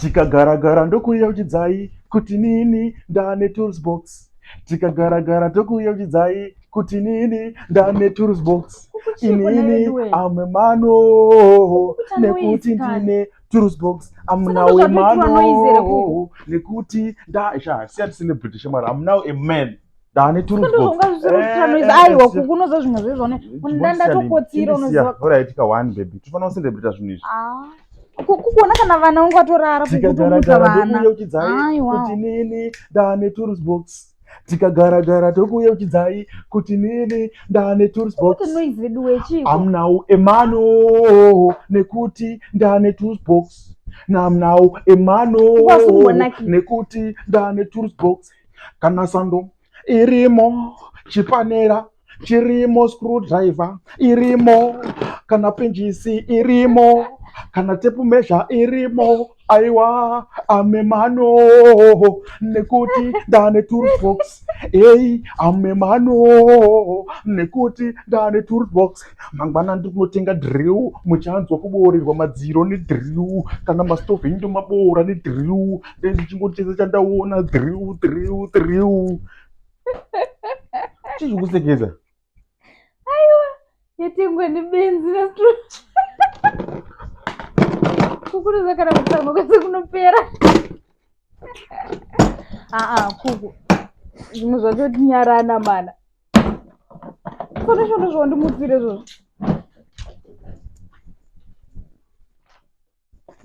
Tikagaragara ndokuyeuchidzai kuti nini ndane tools box. Tikagaragara tokuyeuchidzai kuti nini ndane tools box. Inini I'm a man oh, nekuti ndine tools box. I'm now a man oh, nekuti nda sha siya tisine British mara I'm now a man. Ndane tools box. Aiwa kuku unoziva zvimwe zvezvone ndandatokotsira unoziva. Alright ka one baby. Tofanira kucelebrate zvinhu izvi. Ah. Kukuona kana vana vangu vatorara kukutomutsa vana. Ndokuyeuchidzai kuti nini ndane tools box. Tikagaragara tokuyeuchidzai kuti nini ndane tools box. Noise vedu wechiko. I'm now a man oh, nekuti ndane tools box. I'm now a man oh, nekuti ndane tools box. Kana sando irimo chipanera chirimo screwdriver irimo kana pinjisi irimo kana tape measure irimo. Aiwa, I'm a man oh, nekuti ndane toolbox. Ei, I'm a man oh, nekuti ndane toolbox. Mangwana ndiri kunotenga drill, muchanzwa kuboorerwa madziro nedrill, kana mastovhu enyu ndomaboora nedrill. Ndichingochese chandaona drill, drill, drill. Chii chikusekesa? Aiwa, yatengwa nebenzi nastro. Kukuruza kana kutsamwa kwese kunopera. Aa, kuku. Zvimwe zvacho tinyarana mana. Sona shona zvawandimutsire izvozvo.